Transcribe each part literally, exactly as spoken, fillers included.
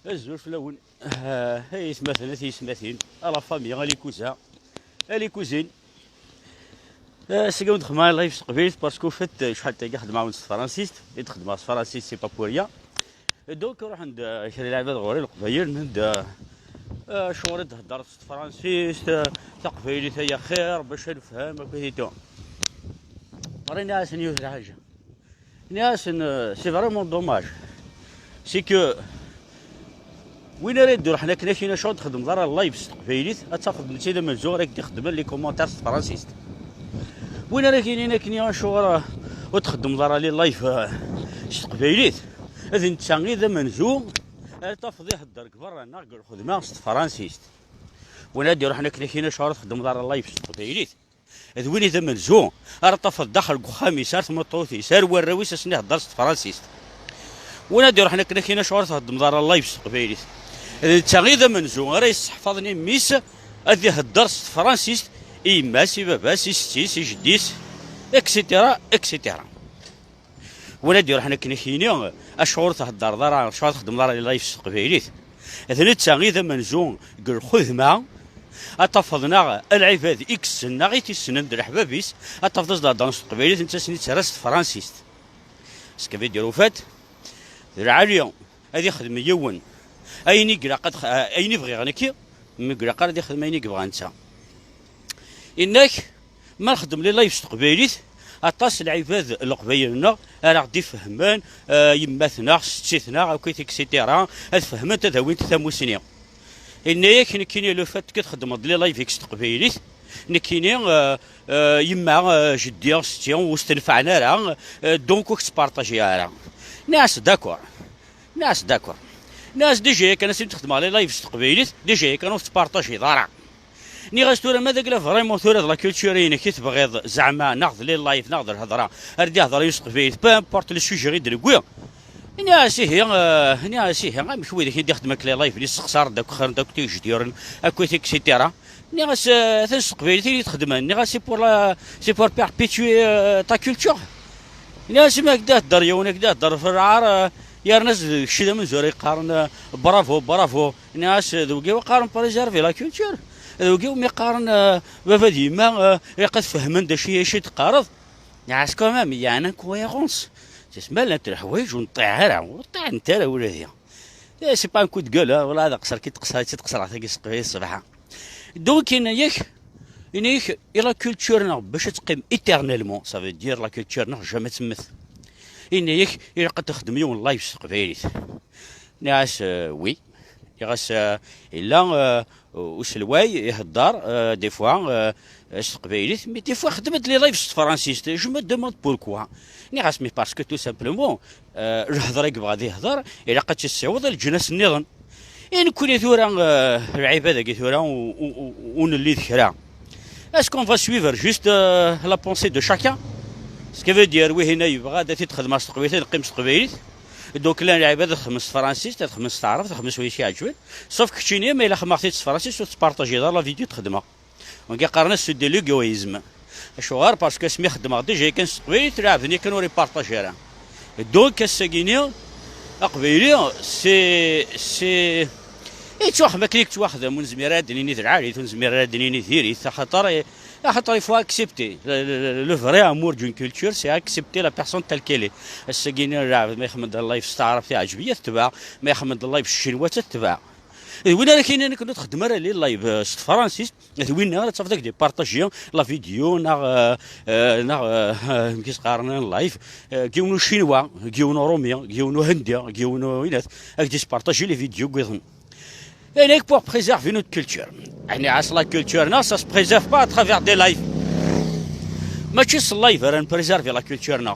Azul fell-awen. Ah, ay atmaten, a tiyesmatin, a la famille, a les cousins, a les cousines. Ah, seg-a ur d-xedmeɣ live s teqbaylit, parce que, au fait, cḥal tagi xedmeɣ-awen s tefransist, i d-xedmeɣ s tefransist, c'est pas pour rien. Et donc, ruḥen-d, ah, kra n lɛibad ɣur-i, leqbayel, nnan-d, ah, ah, acuɣer i d-theddreḍ s tefransist, ah, taqbaylit ay axir, bac ad nefhem, akkit et tout. Ɣrin-asen yiwet lḥaǧa. Nniɣ-asen, euh, c'est vraiment dommage. C'est que win ara d-iruḥen akken akin acuɣer ur txeddmeḍ ara live s teqbaylit, ad tafeḍ netta d amenzu ara k-d-ixeddmen les commentaires s tefransist. Win ara k-yinin akken acuɣer, euh, ur txeddmeḍ ara les live, euh, s teqbaylit, d netta i d amenzu ara tafeḍ ihedder deg berra neɣ deg lxedma s tefransist. Win ara d-iruḥen akken akin acuɣer ur txeddmeḍ ara live s teqbaylit, d win i d amenzu ara tafeḍ daxel deg uxxam-is, ar tmeṭṭut-is, ar warraw-is, asen ihedder s tefransist. Win ad iruḥen akken akin acuɣer ur txeddmeḍ ara live s teqbaylit? D netta i d amenzu ara yesseḥfaḍen i mmi-s ad ihedder s tefransist i yemma-s, i baba-s, i setti-s, i jeddi-s, et cetera, et cetera. Win ad d-iruḥen akken ak-yini, acuɣer ur theddreḍ ara, acuɣer ur txeddmeḍ ara live s teqbaylit? D netta i d amenzu deg lxedma. Ad tafeḍ neɣ a lɛibad i yessen neɣ i t-issnen d leḥbab-is, ad tafeḍ ad s-d-heddren s teqbaylit, netta ad sen-ittarra s tefransist. Parce que veut dire, au fait, d lɛali ad ixdem yiwen ayen i ilaq ad x-, ayen i bɣiɣ nekki, mi ilaq ara ad ixdem ayen i yebɣa netta. Inna-k, ma nxeddem les live s teqbaylit, aṭas n lɛibad n leqbayel-nneɣ ara ɣ-d-ifehmen, eh, yemmat-nneɣ, setti-tneɣ, akkit, et cetera, ad fehment, ad awint tamusni. Inna-yak, nekkini, le fait que txeddmeḍ les live-ik s teqbaylit, nekkini, eh, eh, yemma, eh, jeddi, setti, ur s-tenfeɛen ara, eh, donc ur k-ttpartajiɣ ara. Nniɣ-as, d'accord. Nniɣ-as, d'accord. Nniɣ-as, déjà yakan asmi d-xedmeɣ les live s teqbaylit, déjà yakan ur tettpartajiḍ ara. Nniɣ-as, tura ma d agla vraiment tura d la culture-inek i tebɣiḍ zeɛma, neɣ d les live, neɣ d lhedra, ar d-ihder yiwen s teqbaylit, peu importe le sujet i d-newwi. Nniɣ-as, ihi, eh, nniɣ-as, ihi, amek widak i d-ixeddmen akk les live-nni, ssexṣaren-d akk, xirren-d akk tigejdiren, akkit, et cetera. Nniɣ-as, eh, atan s teqbaylit i yi-d-xedmen. Nniɣ-as, c'est pour la, c'est pour perpétuer, euh, ta culture. Nniɣ-as, ma ak-d-ihedder yiwen, ak-d-ihedder f lɛar, eh, yerna d kečč d amenzu ara yeqqaren, eh, bravo, bravo. Nniɣ-as, d wigi i qqaren préserver la culture. D wigi umi qqaren, eh, baba d yemma, eh, ilaq ad fehmen d acu i, acu i d-teqqareḍ. Nniɣ-as, quand même, il y a une incohérence. Tesma llant leḥwayeǧ ur neṭṭiɛ ara, ur ṭṭiɛent ara ula d. Eh, c'est pas un coup de gueule, hein. Wala ad aqeṣer ki tqeṣer, ki tqeṣer tagi s teqbaylit ṣṣbeḥ-a. Donc, yenna-yak, yenna-yak, i la culture-nneɣ bac ad teqqim éternellement, ça veut dire la culture-nneɣ jamais temmet. Yenna-yak, ilaq ad texdem yiwen live s teqbaylit. Nniɣ-as, euh, oui. Nniɣ-as, euh, illa, euh, uselway ihedder, euh, des fois, euh, s teqbaylit, mais des fois xedmen-d les live s tefransist. Je me demande pourquoi. Nniɣ-as, mais parce que tout simplement, euh, lhedra i yebɣa ad ihder, ilaq ad tt-issiweḍ i leǧnas nniḍen. I nekkni tura, euh, lɛibad-agi tura, u-, u-, u-, ur nelli d kra. Est-ce qu'on va suivre juste, euh, la pensée de chacun? Ce qui veut dire, wihin-a yebɣa ad t-id-xedmeɣ s teqbaylit, ad neqqim s teqbaylit. Donc, llan lɛibad ad xedmen s tefransist, ad xedmen s taɛrabt, ad xedmen s wayen i s-iɛeǧben. Sauf keččini, ma yella xedmeɣ-t-id s tefransist, ur tettpartajiḍ ara la vidéo i d-xedmeɣ. Donc, qqaren-as c'est de l'égoïsme. Acuɣer? Parce que asmi xeddmeɣ déjà yakan s teqbaylit, lɛebden yakan ur ipartaji ara. Donc, ass-agi-ni, aqbayli, c'est, c'est, yettwaxdem akken i yettwaxdem, ur nezmir ara ad d-nini d lɛali, ur nezmir ara ad d-nini d diri-t, axaṭer, axaṭer il faut accepter. Le, le, le vrai amour d'une culture, c'est accepter la personne telle qu'elle est. Ass-agi-ni, lɛebd ma ixeddem-d live s taɛrabt, iɛǧeb-iyi, ad t-tebɛeɣ, ma ixeddem-d live s tcinwat, ad t-tebɛeɣ. D win ara k-yinin akken ur txeddem ara les live, euh, s tefransist, d winna ara tafeḍ ak-d-ipartaji la vidéo, neɣ, euh, euh, neɣ, euh, euh, amek i s-qqaren, live, euh, deg yiwen ucinwa, deg yiwen urumi, deg yiwen uhendi, deg yiwen u-, winat, ad ak-d-ispartaji les vidéos n wiḍen. Et pour préserver notre culture. Ɛni, as la culture, non, ça se préserve pas à travers des lives. Mačči s live ara npréserver la culture-nneɣ.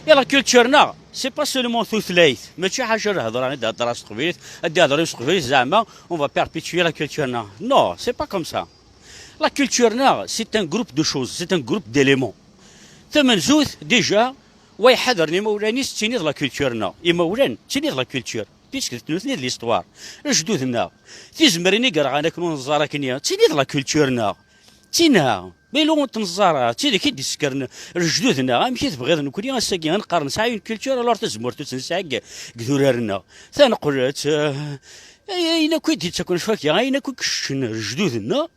Et la culture-nneɣ, c'est pas seulement tutlayt. Mačči ḥaca lhedra i d-heddreɣ s teqbaylit, ad d-ihder s teqbaylit, zeɛma, on va perpétuer la culture-nneɣ. Non, c'est pas comme ça. La culture-nneɣ, c'est un groupe de choses, c'est un groupe d'éléments. Tamenzut, déjà, wa iḥadren imawlan-is, ttiniḍ la culture-nneɣ. Imawlan, ttiniḍ la culture. Puisque d nutni d l'histoire. Lejdud-nneɣ. Tizemrin i yerɣan akken ur neẓẓar akken, ttiniḍ la culture-nneɣ. Tina, ma yella ur t-neẓẓar ara, d tidak i d-isekkren lejdud-nneɣ. Amek i tebɣiḍ nekkni ass-agi ad neqqar nesɛa une culture, alors tazemmurt ur tt-nesɛi deg, deg idurar-nneɣ? Taneqlet, eh, ayen akk i d-yettaken cfakya, ayen akk i keččen lejdud-nneɣ,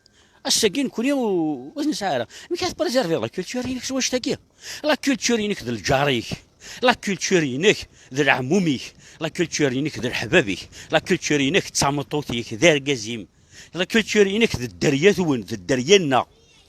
ass-agi nekkni ur, ur t-nesɛi ara. Amek ara tpréserviḍ la culture-inek s wannect-agi? La culture-inek d lǧar-ik. La culture-inek d leɛmum-ik. La culture-inek d leḥbab-ik. La culture-inek d tameṭṭut-ik, d argaz-im. La culture-inek d dderya-twen, d dderya-nneɣ.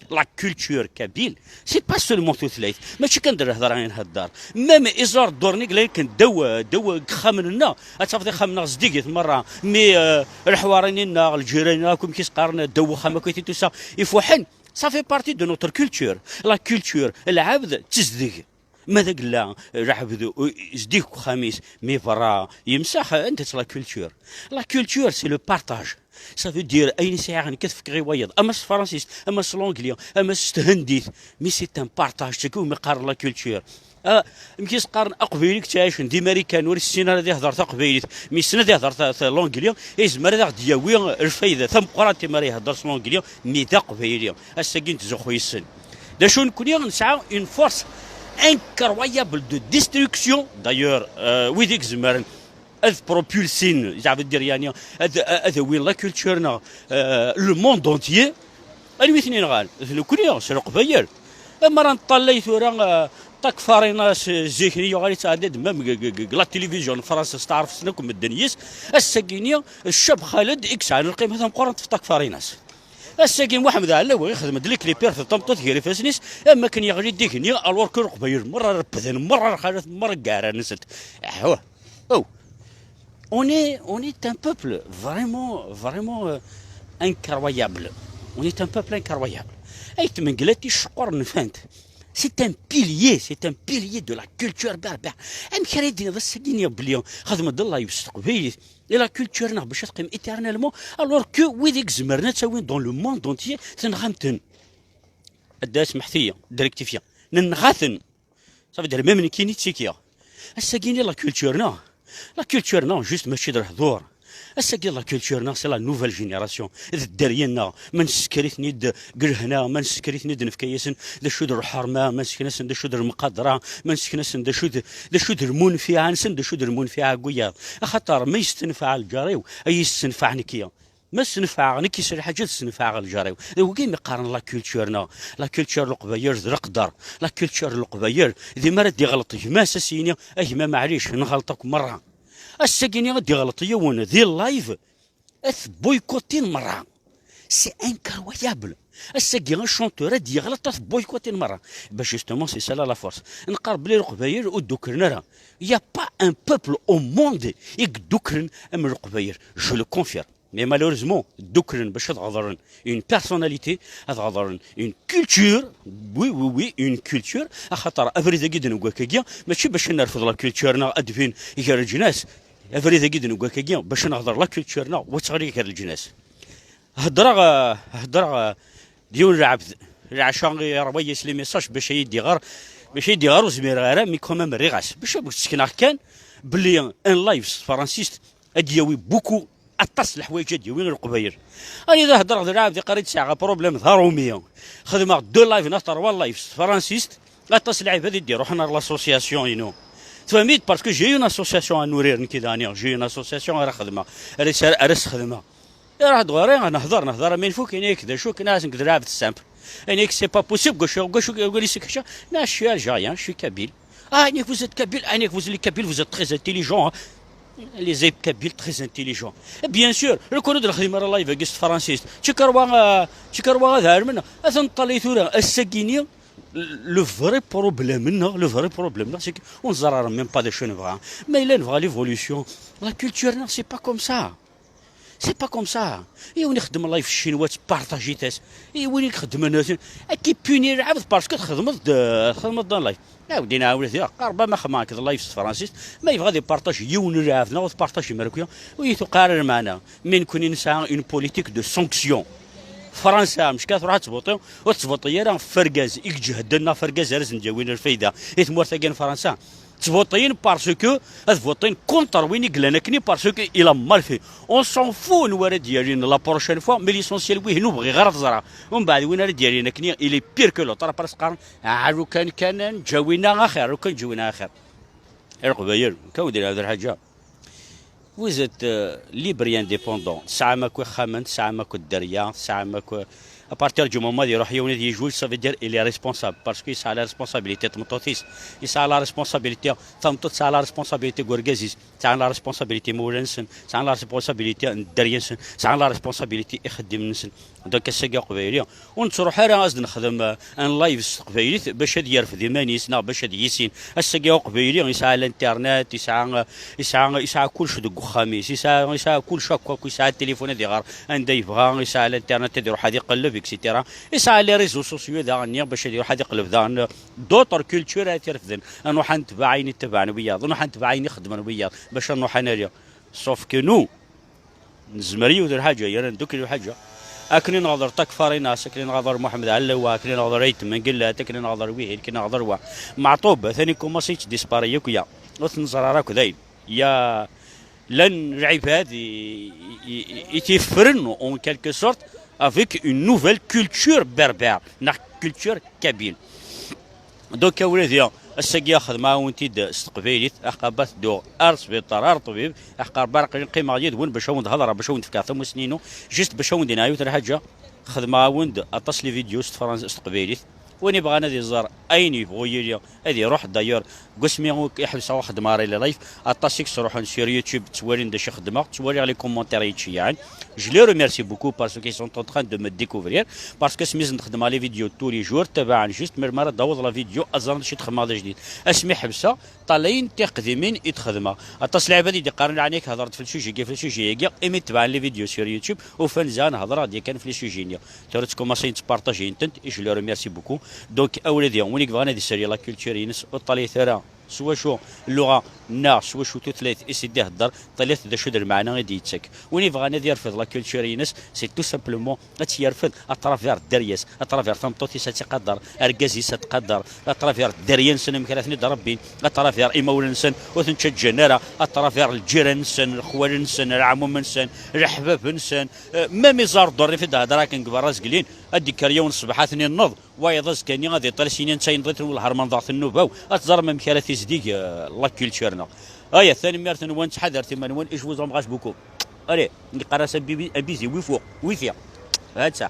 La culture kabyle, c'est pas seulement tutlayt. Mačči kan d lhedra i nhedder. Même iẓur ddurni i yellan kan ddaw, ddaw n yexxamen-nneɣ, ad tafeḍ ixxamen-nneɣ zeddigit merra. Mi, euh, leḥwarin-nneɣ, lǧiran-nneɣ, akk amek i s-qqaren, ddaw uxxam akk i t-id-tusa ifuḥen. Ça fait partie de notre culture. La culture, lɛebd, tezdeg. Ma d agella, lɛebd, u-, zeddig uxxam-is, mi berra, yemsaḥ, anda-tt la culture? La culture, c'est le partage. Ça veut dire, ayen i sɛiɣ nekk ad fkeɣ i wayeḍ, ama s tefransist, ama s l'anglais, ama s thendit. Mais c'est un partage, c'est comme qqaren la culture. Ah, amek i s-qqaren aqbayli i yettɛicen di Marikan, ur yessin ara ad ihder taqbaylit, mi yessen ad ihder ta-, ta-, l'anglais, yezmer ad aɣ-d-yawi lfayda tameqqrant imi ara ihder s l'anglais, mi d aqbayli. Ass-agi nettzuxxu yes-sen. D acu nekkni nesɛa une force incroyable de destruction. D'ailleurs, euh, wid i izemren ad propulsin, ça veut dire, yani, ad, ad awin la culture-nneɣ, euh, le monde entier, anwi i ten-yenɣan? D nekkni, s Leqbayel. Amer ad neṭṭalay tura, euh, Takfarinas, euh, zik-nni yuɣal yettɛeddi-d même deg, deg, deg la télévision n Fransa, steɛṛfen-ten akk medden yis. Ass-agi-nni, Ccab Xaled i yesɛan lqima tameqqrant f Takfarinas. Ass-agi Muḥemmed Ɛellawi ixdem-d les clips, irfed tameṭṭut gar ifassen-is, am wakken yeɣli-d igenni, alors que Leqbayel merra refden, merra lxalat, merra ggaran-nsent. Ahwa. Oh. On est, on est un peuple vraiment, vraiment, euh, incroyable. On est un peuple incroyable. Ayt Mengellat iceqqur n Fant. C'est un pilier, c'est un pilier de la culture berbère. Amek ara yi-d-tiniḍ ass-agi-nni belli xedmeɣ-d live s teqbaylit, et la culture-nneɣ bac ad teqqim éternellement, alors que wid i izemren ad tt-awin dans le monde entier, tenɣam-ten. Ad d-asmeḥt-iyi, d rectifier. Nenɣa-ten. Ça veut dire, même nekkini ttikiɣ. Ass-agi-nni la culture-nneɣ, la culture-nneɣ, juste mačči d lehdur. Ass-agi la culture-nneɣ, c'est la nouvelle génération. D dderya-nneɣ, ma nessekker-iten-id deg lehna, ma nessekker-iten-id nefka-yasen d acu d lḥerma, ma nesken-asen d acu d lmeqadra, ma nesken-asen d acu d, d acu d lmunfiɛa-nsen, d acu d lmunfiɛa n wiyaḍ. Axaṭer ma yestenfeɛ lǧar-iw, ad yi-yessenfeɛ nekki. Ma ssenfɛeɣ nekki s lḥaǧa, ad ssenfɛeɣ lǧar-iw. D wigi mi qqaren la culture-nneɣ. La culture n Leqbayel d leqder. La culture n Leqbayel, d imi ara d-iɣleṭ gma-s, ad s-yini, a gma, maɛlic, nɣelṭ akk merra. Ass-agi-nni ad d-iɣleṭ yiwen di live, ad t-boycottin merra. C'est incroyable. Ass-agi, un chanteur ad d-yeɣleṭ, ad t-boycottin merra. Ben, justement, c'est ça la, la force. Neqqar belli Leqbayel ur ddukren ara. Il y a pas un peuple au monde i yeddukren am Leqbayel. Je le confirme. Mais malheureusement, dduklen bac ad ɣedren une personnalité, ad ɣedren une culture, oui, oui, oui, une culture, axaṭer abrid-agi d-negg akkagi, mačči bac ad nerfed la culture-nneɣ ad d-tbin gar leǧnas. Abrid-agi d-negg akkagi, bac ad nehder la culture-nneɣ, wa teɣli gar leǧnas. Heddreɣ, eh, heddreɣ, eh, d yiwen n lɛebd, lɛaca i yerwa-yas les messages bac ad yi-d-iɣer, bac ad yi-d-iɣer ur zmireɣ ara, mais quand même rriɣ-as. Bac ad sekneɣ kan belli un live s tefransist ad d-yawi beaucoup, aṭas n leḥwayeǧ ad d-yawi i Leqbayel. Anida heddreɣ d lɛebd iqqar-iyi-d sɛiɣ problème d Arumi. Xedmeɣ deux lives neɣ trois lives s tefransist, aṭas n lɛibad i d-iruḥen ar l'association-inu. Tfehmit, parce que j'ai une association à nourrir, nekki daɣen, j'ai une association ara xedmeɣ, ara s-, ara s-xedmeɣ. Iruḥ-d ɣur-i, nehder, nehder, mi nfuk, ini-ak d acu, kan asen deg d lɛebd simple. Ini-ak c'est pas possible, gauche, gauche, gauche, c'est quelque chose. Non, je suis algérien, je suis kabyle. Ah, ini-ak vous êtes kabyle, ah, ini-ak vous, les kabyles, vous êtes très intelligents, hein. Les Kabyles très intelligents. Et bien sûr, le kono de la live avec ce français. Tu crois, euh, tu crois, euh, à ten tali tura, ass-agi-nni, le vrai problème, non, le vrai problème, c'est qu'on ne même pas de chez nous, hein. Mais il y a une vraie évolution. La culture, non, c'est pas comme ça. C'est pas comme ça. Yiwen ixeddem live s ccinwa, ttpartajit-as. Yiwen i ixeddmen, ad k-ipuni lɛebd parce que txedmeḍ-d, txedmeḍ-d un live. Ɛawdin ɛawdet, ya, rebama xedmeɣ-d live s tefransist, ma yebɣa ad ipartaj yiwen n lɛebd neɣ ad tpartaj imrekwi, ur yi-tuqiɛ ara lmeɛna. Mi nekkni nesɛa une politique de sanction. Fransa, mecka truḥ ad tbuṭi, ur tettbuṭi ara f argaz i iǧehden neɣ f argaz ara sen-d-yawin lfayda i tmurt-agi n Fransa. Ttvuṭin parce que ad vuṭin contre win i yellan akkenni, parce que il a mal fait. On s'en fout n wara d-yalin la prochaine fois, mais l'essentiel wihin ur bɣiɣ ara teẓra. Umbeɛd win ara d-yalin akkenni, il est pire que l'autre. Après s-qqaren, "Ah, lukan kan neǧǧa winna axir, lukan neǧǧa winna axir." Ay Leqbayel, kan ur d-ilɛab d lḥaǧa. Vous êtes, euh, libre et indépendant. Tesɛam akk ixxamen, tesɛam akk dderya, tesɛam akk, à partir du moment ad iruḥ yiwen ad yejwel, ça veut dire il est responsable, parce que yesɛa la responsabilité n tmeṭṭut-is, yesɛa la responsabilité, tameṭṭut tesɛa la responsabilité n urgaz-is, sɛan la responsabilité imawlan-nsen, sɛan la responsabilité n dderya-nsen, sɛan la responsabilité ixeddimen-nsen. Donc ass-agi aqbayli ur nettruḥ ara ad s-d-nexdem, euh, un live s teqbaylit bac ad yerfed iman-is neɣ bac ad yissin. Ass-agi aqbayli yesɛa l'internet, yesɛa, yesɛa, yesɛa kullec deg uxxam-is, yesɛa, yesɛa kullec akk, akk, yesɛa tilifun ad iɣer anda yebɣa, yesɛa l'internet ad iruḥ ad iqelleb, et cetera. Yesɛa les réseaux sociaux daɣen-nni bac ad iruḥ ad iqelleb daɣen d'autres cultures ad t-irefden. Ad nruḥ ad netbeɛ ayen i ttabaɛen wiyaḍ, ad nruḥ ad netbeɛ ayen i xeddmen wiyaḍ bac ad nruḥ ad nali. Sauf que nous, nezmer yiwet n lḥaǧa, yerna neddukel i lḥaǧa. Akken i nɣaḍer Takfarinas, akken i nɣaḍer Muḥemmed Ɛellawa, akken i nɣaḍer Ayt Mengellat, akken i nɣaḍer wihin, akken i nɣaḍer wa. Meɛṭub, atan ikumaṣi yettdispari akk ya. Ur t-neẓra ara akk dayen. Ya, llan lɛibad i, i, i, i t-iffren, en quelque sorte, avec une nouvelle culture berbère, neɣ culture kabyle. Donc, a wladi, ass-agi xedmeɣ-awen-t-id s teqbaylit, axabat dduɣ ar sbiṭar, ar ṭṭbib, axaṭer baraq aql-i qqimeɣ yid-wen bac a wen-d-hedreɣ, bac a wen-d-fkeɣ tamussni-inu, juste bac a wen-d-iniɣ yiwet n lḥaǧa, xedmeɣ-awen-d aṭas les vidéos s tefrans-, s teqbaylit. Win ibɣan ad iẓer ayen yebɣu yili, ad iruḥ. D'ailleurs, deg wasmi i ḥebseɣ ur xeddmeɣ ara les lives, aṭas i yesruḥen sur YouTube, ttwalin d acu i xeddmeɣ, ttwaliɣ les commentaires yettceyyiɛen. Je les remercie beaucoup parce qu'ils sont en train de me découvrir, parce que asmi i sen-xeddmeɣ les vidéos tous les jours, ttabaɛen juste melmi ara d-taweḍ la vidéo, ad ẓren d acu i d-xedmeɣ d ajdid. Asmi ḥebseɣ, ṭalayen tiqdimin i d-xedmeɣ. Aṭas n lɛibad i d-iqqaren, "Ɛni hedreḍ f le sujet-agi, f le sujet-agi", imi tebɛen les vidéos sur YouTube, ufan ziɣen hedreɣ-d yakan f le sujet-nni. Tura ttkumaṣayen ttpartajen-tent, et je les remercie beaucoup. Donc, a wladi, win i yebɣan ad isali la culture-ines, ur ṭalayet ara s wacu lluɣa neɣ s wacu tutlayt i s-id-ihedder, ṭalayet d acu d lmeɛna i d-yettak. Win ibɣan ad yerfed la culture-ines, c'est tout simplement ad tt-yerfed à travers dderya-s, à travers tameṭṭut-is ad tt-iqader, argaz-is ad t-qader, à travers dderya-nsen amek ara ten-id-rebbin, à travers imawlan-nsen ur ten-ttaǧǧan ara, à travers lǧiran-nsen, lexwal-nsen, leɛmum-nsen, leḥbab-nsen, eh, même iẓar ddurrif i d-hedreɣ akken deg berra zgelin, ad d-ikker yiwen ṣṣbeḥ ad ten-inneḍ, wayeḍ azekka-nni ad iṭal s-yini netta yenḍ-iten welherman daɣ tennuba-w, ad teẓrem amek ara tizdig, eh, la culture-nneɣ. Aya, tanemmirt-nwen, ttḥadaret iman-nwen, et je vous embrasse beaucoup. Allez, neqqar-as abibi, abizi, wifu, wifi. Ha-tt-a.